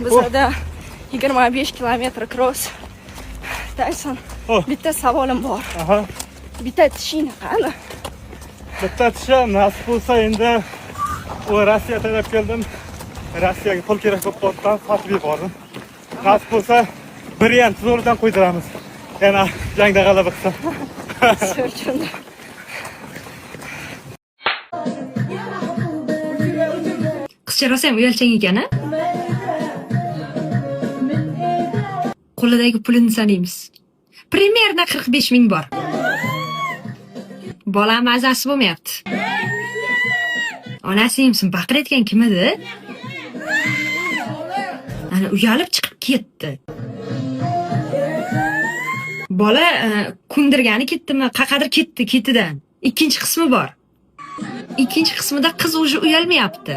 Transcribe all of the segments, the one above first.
Bizada 25 kilometr kross. Tayson, bitta savolim bor. Aha. Bitta tishingni qani? Bitta tishim nasib bo'lsa endi u Rossiya taraf keldim. Rossiyaga pul kerak bo'lib qoldi, sotib yubordim. Nasib bo'lsa brilliant zo'ridan qo'ydiramiz. Yana jangda g'alaba qilsam. Tushundim. Qizcha rosayam uyalchang ekan, a? Qo'lidagi pulini sanaymiz. Примерно 45 ming bor. Bola mazasi bo'lmayapti. Onasi emsin, baqirayotgan kim edi? Ana uyalib chiqib ketdi. Bola kundirgani ketdimi, qaqadir ketdi ketidan. Ikkinchi qismi bor. Ikkinchi qismida qiz уже uyalmayapti.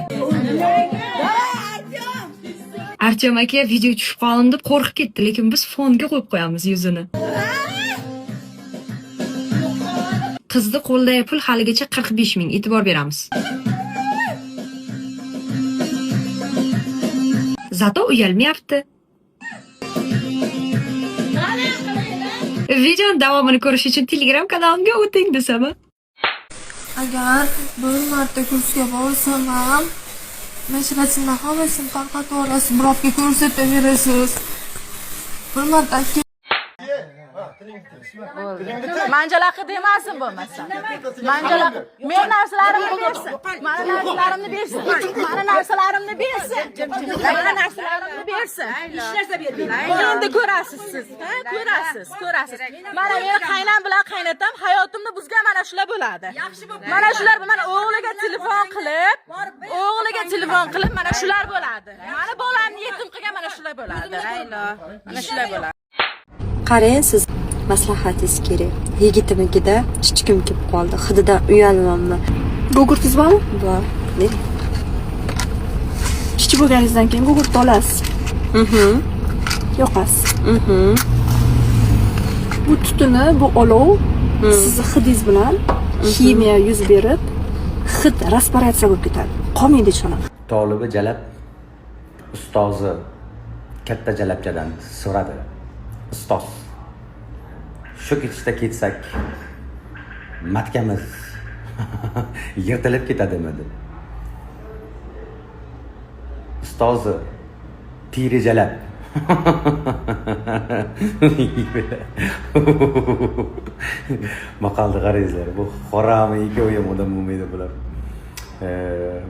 Artyom aka video tushib qoldim deb qo'rqib ketdi, lekin biz fonga qo'yib qo'yamiz yuzini. Qizni qo'lidagi pul haligacha 45 ming, e'tibor beramiz. Zato uyalmayapti. Videoni davomini ko'rish uchun Telegram kanalimga o'ting desam. Agar bir marta kursga borsam ham, mashinasini hammasini tarqatib yuborasiz, birovga ko'rsataverasiz. Bir marta Manjalaqi demasin bo'lmasa. Manjalaqi. Men narsalarimni bersin. Mani narsalarimni bersin. Mani narsalarimni bersin. Mani narsalarimni bersin. Hech narsa bermaydi. Endi ko'rasiz siz. Ha, ko'rasiz, ko'rasiz. Mana meni qaynam bilan qaynatam hayotimni buzgan mana shular bo'ladi. Mana shular mana o'g'liga telefon qilib, o'g'liga telefon qilib mana shular bo'ladi. Mani bolamni yetim qilgan mana shular bo'ladi. Mana shular bo'ladi. Qarang, siz maslahatingiz kerak. Yigitimnikida chichkim kelib qoldi. Hididan uyalmayapman. Gugurtingiz bormi? Bor. Bering. Chichib bo'lganingizdan keyin gugurtni olasiz. Yoqasiz. Bu tutuni, bu olov sizni hidingiz bilan ximiya yuz berib, hid raspiratsiya bo'lib ketadi. Qolmaydi hech qanaqa. Tolibi jalab ustozi katta jalabchadan so'radi. Ustoz, shu ketishda ketsak matkamiz yirtilib ketadimi deb. Ustozi piri jalab. Maqolni qarangizlar, bu harami ikkovi ham odam bo'lmaydi bular.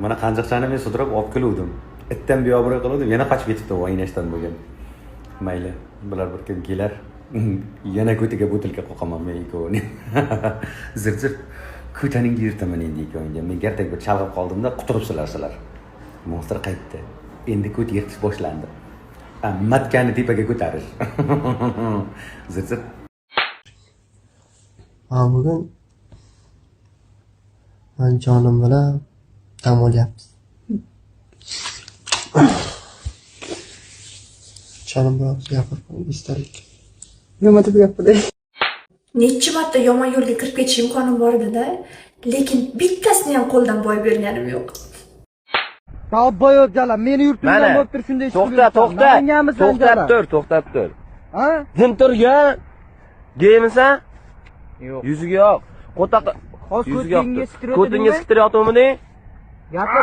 Mana qanjiqchani men sudrab olib keluvdim. Itdan biyobro'y qiluvdim, yana qochib ketibdi u aynashdan bo'lgan. Mayli, bular bir kun kelar. Yana ko'tiga butilka qoqaman men ikkovini. Zir-zir ko'taningga yurtaman endi ikkovingga. Men gardak bir chalg'ib qoldimda, quturibsizlar sizlar. Monster qaytdi. Endi ko't yirtish boshlandi. Matkani tepaga ko'tarish. Zir-zir. Man bugun man jonim bilan dam olyapmiz. Jonim bilan gapirib esdalik. Nima deb gapirdi? Necha marta yomon yo'lga kirib ketish imkonim bor edi-da, lekin bittasini ham qo'ldan boy berganim yo'q. Tavba jalab, meni yurtimdan bo'lib tur shunday ish. To'xta, to'xta. To'xtab tur, to'xtab tur. Ha? Jim turgan. Geymisan? Yo'q. Yuziga yo'q. Qo'taq yuziga yo'q. Ko'tingga siktiryaptimi? Gapir.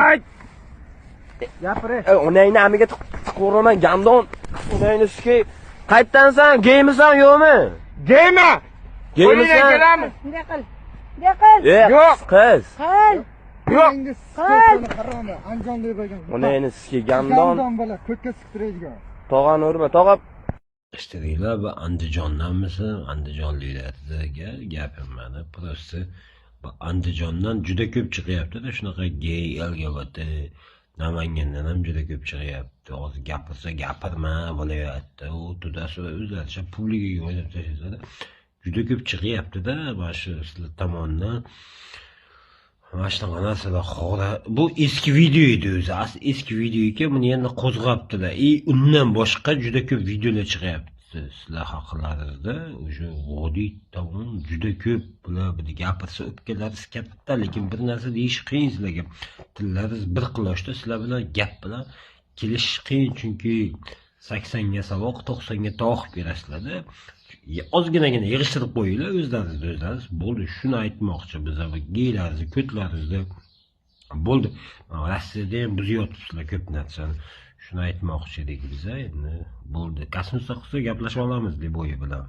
Gapir. Onangni amiga tiqvoraman, gandon. Onangni sikay. Qayerdansan? Geymisan, yo'qmi? Geyma. Geymisan? Kelamiz. Bunday qil. Bunday qil. Yo'q, qiz. Qil. Yo'q. Qil. Andijonda bo'lgan. Onangni sikay, gandon. Gandon bola ko'kka siktiradigan. Tog'ani urma, tog'a. Ishtiringlar, bu Andijondanmisan? Andijonliklarga gapim mani. Prosta bu Andijondan juda ko'p chiqyapti-da shunaqa gey, LGBT. Namangandan ham juda ko'p chiqyapti. Hozir gapirsa gapirma viloyatda, u tudasi o'zlaricha publikaga o'ynab tashlashadi. Juda ko'p chiqyapti-da mana shu sizlar tomondan. Mana shunaqa narsalar xora. Bu eski video edi o'zi. Asli eski video ekan, buni yana qo'zg'abdilar. И undan boshqa juda ko'p videolar chiqyapti. Sizlar haqlaringizda o'sha vodiy tomon juda ko'p bular bir gapirsa o'pkalaringiz katta, lekin bir narsa deyish qiyin sizlarga. Tillaringiz bir qulochda, sizlar bilan gap bilan Kelishish qiyin, chunki 80 ga saboq, 90 ga tovoq berasizlarda. Ozginagina yig'ishtirib qo'yinglar o'zlaringizni o'zlaringiz. Bo'ldi, shuni aytmoqchi biz geylaringizni, ko'tlaringizni bo'ldi. Rossiyada ham buzyapsizlar ko'p narsani. Shuni aytmoqchi edik biza. Endi bo'ldi. Kosmosda qilsa gaplashib olamiz Liboyi bilan.